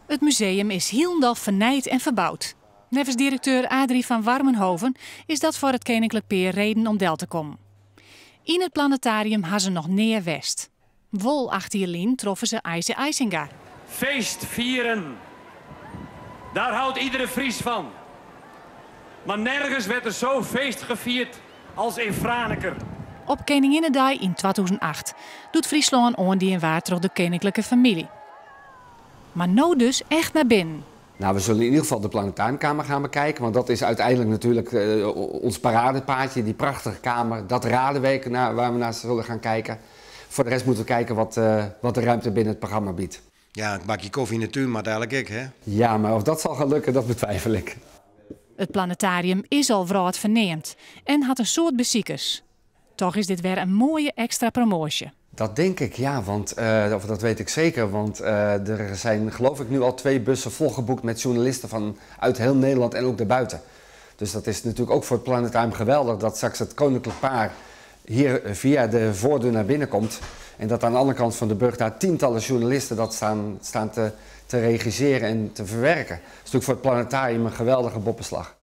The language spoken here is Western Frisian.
It museum is hielendal fernijd en ferboud. Neffens direkteur Adrie van Warmenhoven is dat foar it keninklik pear reden om del te kommen. Yn it planetarium ha se noch nea west. Wol 8 jier lyn troffen se Eise Eisinga. Feest vieren. Daar houdt iedere Fries van. Maar nergens werd er zo feest gevierd als in Franeker. Op Keninginnedei yn 2008 doe't Fryslân oandien waard troch de keninklike famylje. Mar no dus echt nei binnen. Nou, we zullen in ieder geval de planetariumkamer gaan bekijken, want dat is uiteindelijk natuurlijk ons paradepaadje, die prachtige kamer. Dat raden we waar we naar zullen gaan kijken. Voor de rest moeten we kijken wat de ruimte binnen het programma biedt. Ja, een bakje koffie in de tuin, maar eigenlijk ik, hè? Ja, maar of dat zal gaan lukken, dat betwijfel ik. It planetarium is al wrâldferneamd en hat in soad besikers. Toch is dit wer in moaie ekstra promoasje. Dat denk ik, ja, want, of dat weet ik zeker, want er zijn, geloof ik, nu al 2 bussen volgeboekt met journalisten vanuit heel Nederland en ook daarbuiten. Dus dat is natuurlijk ook voor het planetarium geweldig dat straks het koninklijk paar hier via de voordeur naar binnen komt. En dat aan de andere kant van de brug daar tientallen journalisten dat staan te regisseren en te verwerken. Dat is natuurlijk voor het planetarium een geweldige boppeslach.